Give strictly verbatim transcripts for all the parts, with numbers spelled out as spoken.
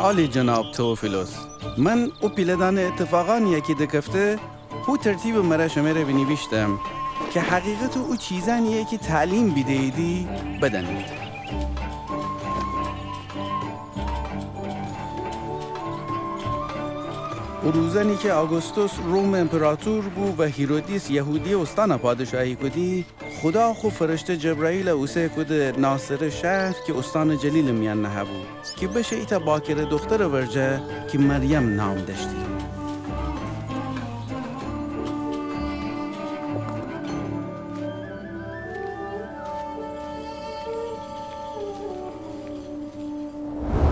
عالی جناب تئوفیلوس، من او پیله‌دانه ایتفاقانیی کی دکفته، هو ترتیبٚ مره شمره بینیویشتم کی حقیقتٚ او چیزانیی کی تعلیم بیده‌ییدی بدأنید. او روزأنی کی آگوستوس رومٚ امپراطور بو و هیرودیس یهودیه اوستانَ پادشاهی کودی، خودا خو فرشته جبرائیلَ اوسه کوده ناصره شهر کی اوستانٚ جلیلٚ میأن نهه‌بو، کی بشه ایتأ باکره دوخترٚ ورجه کی مریم نام دأشتی.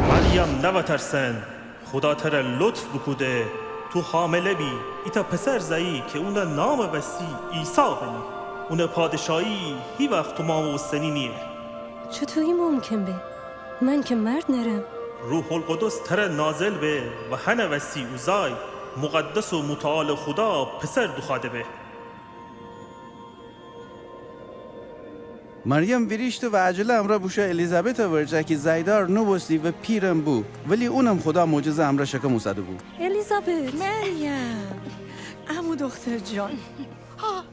مریم، نوترسن، خودا تره لطف بوکوده، تو حامله بی، ایتأ پسر زأیی کی اونٚ نامٚ وسی عیسی بنی. اونٚ پادشاهی هیوخت تومامٚ بوستنی نییه. چوطو ای ممکن به؟ من کی مرد نرم. روح‌القدس تره نازل به و هنٚ وسی او زأی مقدس و متعالٚ خودا پسر دوخوأده به. مریم ویریشته و عجله امرأ بوشو الیزابتٚ ورجه کی زأیدار نوبوستی و پیرم بو، ولی اونم خودا معجزه امرأ شکم اوسده‌بو. الیزابت! مریم! امو دوختر جان. ها.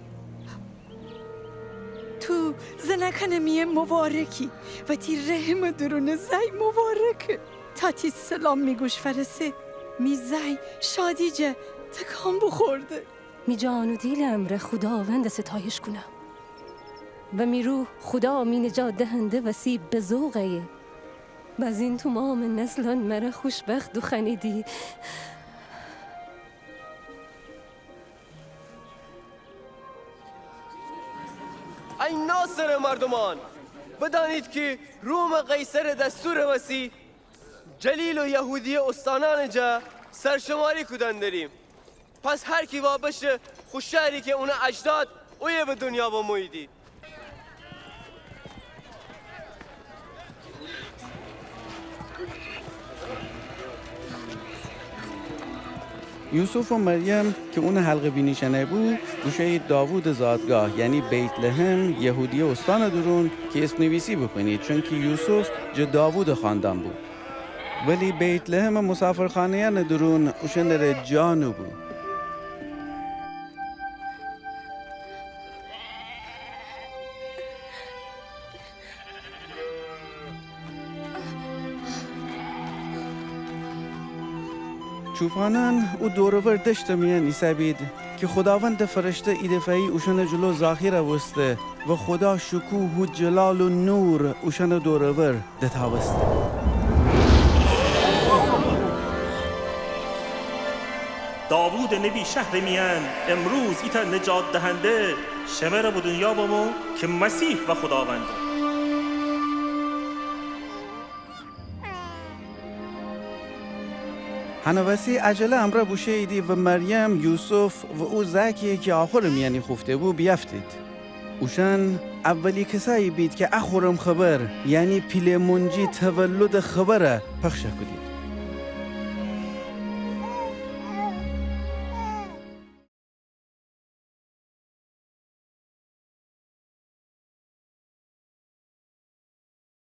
تو زنأکأنٚ میأن مبارکی و تی رحمٚ دورونٚ زأی مبارکه. تا تی سلام می گوش فأرسه، می زأی شادی جا تکان بوخورده. می جان و دیلٚ امرأ خوداوندَ ستایش کونم و می روح خودا می نجات دهنده وسی به ذوق ایه. بزین تومامٚ نسلأن مره خوشبخت دوخوأنیدی. ای ناصره مردومأن، بدأنید کی رومٚ قیصرٚ دستورٚ وسی جلیل و یهودیه اوستانأنٚ جا سرشماری کودن دریم. پس هر کی وا بشه خو شهری کی اونٚ اجداد اویه به دونیا بموییدی. یوسف و مریم کی اونٚ حلقه بینیشأنه بو، بوشویید داوودٚ زادگاه، یعنی بیت‌لحم، یهودیه اوستانٚ دورون، کی اسم‌نویسی بوکونید، چونکی یوسف جٚه داوودٚ خاندان بو. ولی بیت‌لحمٚ مسافرخانه‌یأنٚ دورون اوشأنٚ ره جا نوبو. چوپانأن او دور و ور دشتٚ میأن ایسه‌بید کی خوداوندٚ فرشته ایدفعه‌یی اوشأنٚ جلو ظاهر بوسته و خودا شکوه و جلال و نور اوشأنٚ دور و ور دتأوسته. داوودٚ نبی شهرٚ میأن امروز ایتأ نجات دهنده شمره به دونیا بمو کی مسیح و خوداونده. هنٚ وسی عجله امرأ بوشوییدی و مریم، یوسف و او زأکی کی آخورٚ میأنی خوفته‌بو بیأفتید. اوشأن اولی کسأیی بید کی ا خورم خبر، یعنی پیله مونجی تولدٚ خبر پخش کودید.